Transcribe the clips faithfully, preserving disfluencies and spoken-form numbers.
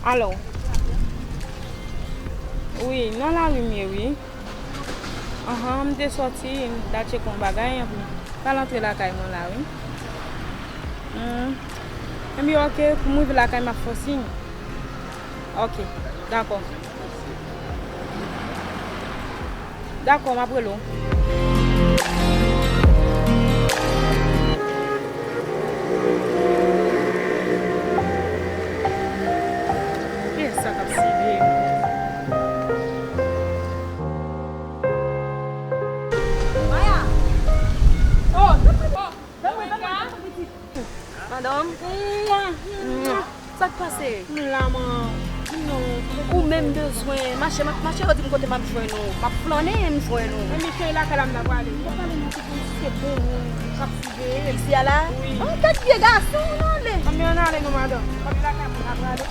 Alo. Wi, nan lari m ye, wi. Anhan, m te sòti, m t al tcheke yon bagay, epi m t al antre lakay mwen la, wi. Hmm. Ebyen, oke, pou m rive lakay, m ap fè w siy. Oke, dakò. Dakò, m ap rele w. Kiyès sa k ap sible m? Maya! Oh, tanpri, tanpri, tanpri, tanpri, pitit. Madanm. Mwa, mwa. Sa k pase? M la, man. Di m non. Ou menm bezwen mache, m ap mache, yo di m kote m ap jwenn ou. M ap flannen, m jwenn ou. Men cheri, lakay la m ta prale. M ta prale nan tout moun, se bon moun k ap siveye m. Isi a la? Wi. An, kèt vye gason, ann ale. An, men ann ale non, madanm. Kòm lakay mwen ta prale.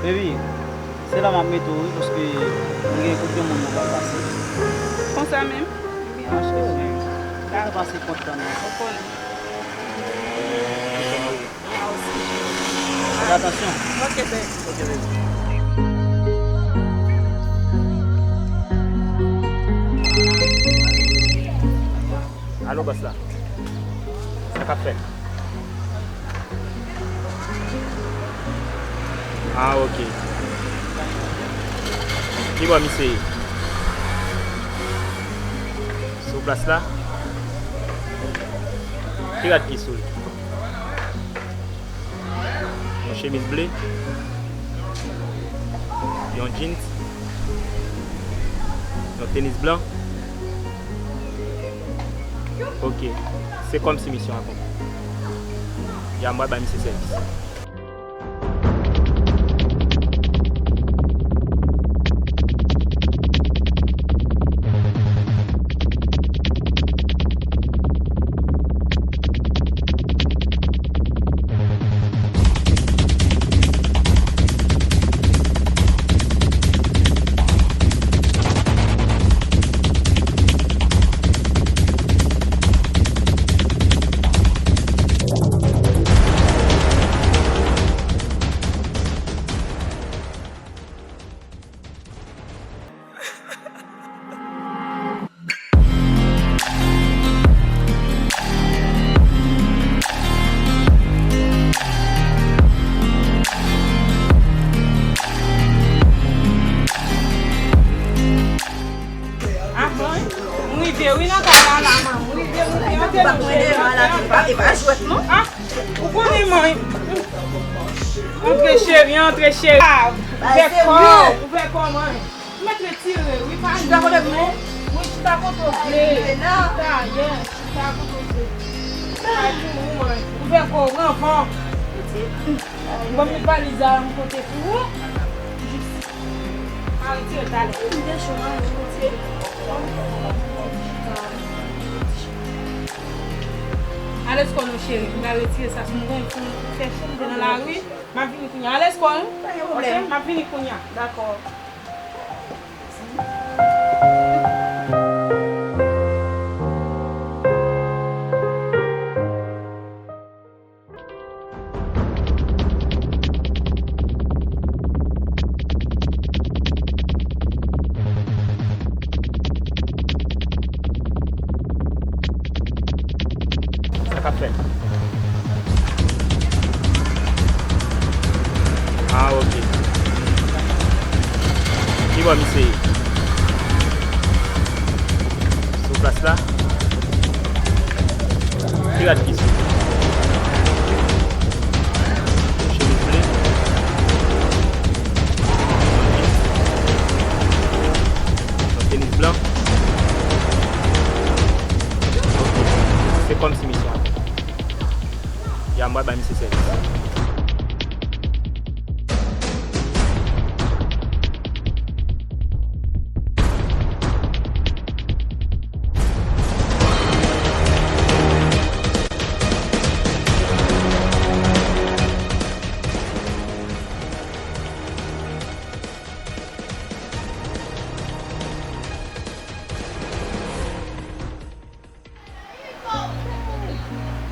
Baby, se la m ap mete w, wi, paske mwen gen kote yon moun mwen pral pase. Konsa menm? Ebyen, mache. Ou ka pase kont lan, non? Ou konnen. Fè atansyon. Ok, baby. Ok, baby. Alo, bòs la. Sa k ap fèt? Ah, ok. Ki bò misye ye? Sou plas la? Ki rad ki sou li? Yon chemiz ble, yon jeans, yon tenis blan. Ok, se kòmsi misyon akonpli. Ya, m pral bay misye sèvis. Ou pa konnen devan la, e pa, e pa jwèt non. Ah, ou konnen mwen. Antre cheri, antre cheri. Ah, ouvè kò, ouvè kò mwen. Mèt retire, wi, pa jwe. Chita kote w vle. Wi, chita kote w vle. Chita, yeah, chita kote w vle. Pa di ou, mwen. Ouvè kò, ranvan. Bon, m met valiz la yon kote pou ou. Jis. A, retire talè. M te cho, mwen, m retire. Alèz kò non, cheri. M pral retire sa sou mwen pou m chèche m te nan lari. M ap vini kounye a. Alèz kò non. Pa gen pwoblèm. Ok, m ap vini kounye a. Dakò. Sa k ap fèt? Ah, ok. Ki bò misye ye? Sou plas la? Ki rad ki sou? Chemiz ble. Yon tenis blan. Se kòmsi misye ap Ya, m pral bay misye sèvis.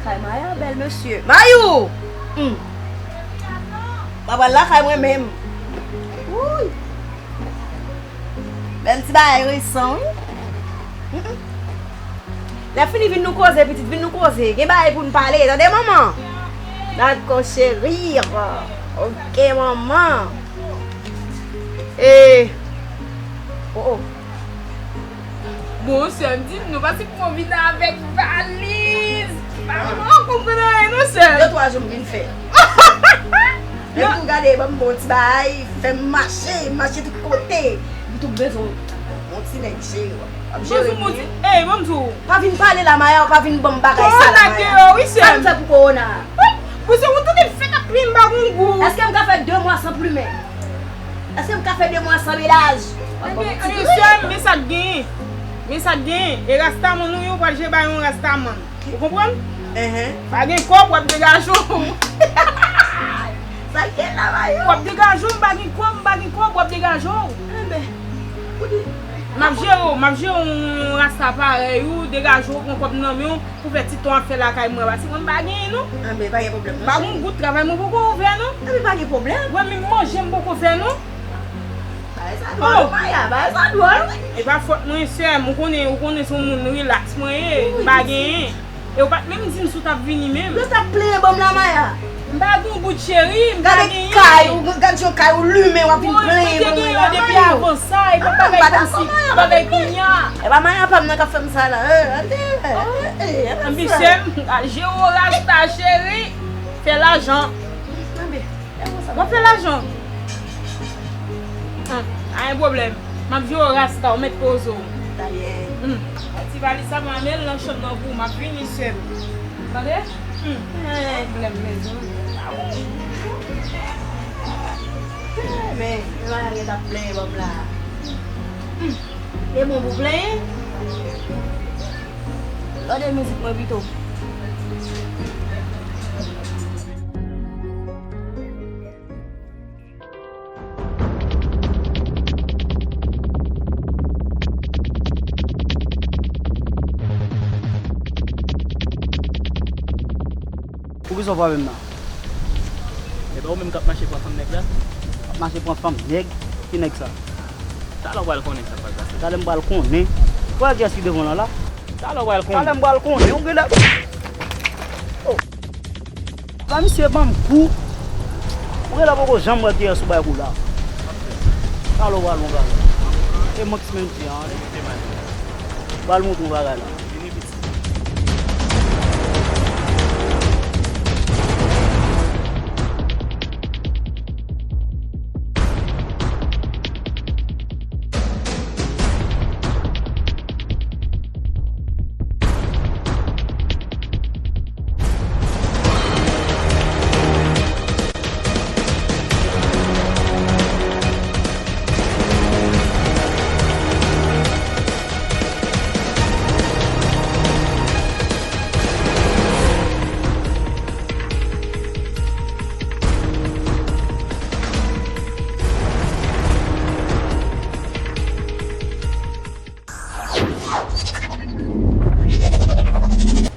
Kay Maya bèl, mesye. Mayou! Hmm. M pa pral lakay mwen menm. Wouy! Bèl ti bagay resan, wi. Mm, mm. Lè fini, vin nou koze, pitit, vin nou koze. Gen bagay pou n pale, tande, manman? Dakò, cheri. Ok, manman. E, oh, oh. Bon, sè m di m nou, paske pou vin avèk valiz. Pa bon konprann anyen non, sè m. De twa jou m vin fè. Menm tou gade, ban m bon ti bagay, fè m mache, mache tout kote. M tou bezwen yon ti nèg jere w. Ap jere m. Ey, ban m di w. Pa vin pale la, Maya, ou pa vin ban m bagay sa la, Maya. Kowona deyò, wi, sè m. Sa m fè pou kowona? Wi, bon, se ou tou ki fèk ap plen m pa gon gou. Èske m ka fè de mwa san plimen? Èske m ka fè de mwa san medaj? Ebyen, sè m, men sa k genyen. Men sa k genyen. E rastaman ou ye, ou pral jere bay yon rastaman. Ou konprann? Enhen. Pa gen kòb, w ap degaje w. Sa k gen la, Mayou? W ap degaje w, m pa gen kòb, m pa gen kòb, w ap degaje w. Enben, ou di. M ap jere w, m ap jere w, yon rasta parèy ou, degaje w, pran kòb nan men w. Pou fè ti tan w ap fè lakay mwen, paske mwen m pa genyen non. Anben, pa gen pwoblèm non, cheri. Pa gon gout travay mwen poko ouvè non. Anben, pa gen pwoblèm. Mwen menm manje m poko fè non. Bagay sa dwòl, wi, Maya, bagay sa dwòl, wi. E pa fòt mwen, sè m, ou konnen, ou konnen se yon moun rilaks mwen ye, m pa genyen. E ou pa t menm di m si w t ap vini menm. Yo t ap plenyen ban m la, Maya. M pa gen yon goud cheri, m pa genyen. Gade kay ou, gade yon kay ou limen, w ap vin plenyen ban mwen la, Mayou. Mwen te genyen depi avan sa, e pa bagay kòmsi, bagay kounye a. E pa Maya pa m nan k ap fè m sa la. Anpi sè m, al jere w rasta cheri, fè lajan. W ap fè lajan. Anyen pwoblèm. M ap jere w rasta, w mèt poze w. Ti valiz sa, m ap mennen l nan chanm nan pou ou, m ap vini sè m. Tande? Hmm. Eh, pwoblèm mezon. Eh, men, men Maya gentan ap plenyen ban m la. Hmm. E bon pou plenyen? Tande mizik mwen pito. Poukisa w frape m nan? E pa ou menm k ap mache pran fanm nèg la? Ap mache pran fanm nèg? Ki nèg sa? Talè w pral konnen sa k pral pase. Talè m pral konnen. Ou wè kiyès ki devan w lan la? Talè w pral konnen. Talè m pral konnen. Ou genlè. Oh. Ba misye ban m kou. Ou genlè poko janm wè kiyès ou bay kou la. Talè w pral yon bagay. E mwen ki simen di an. Pral montre yon bagay la.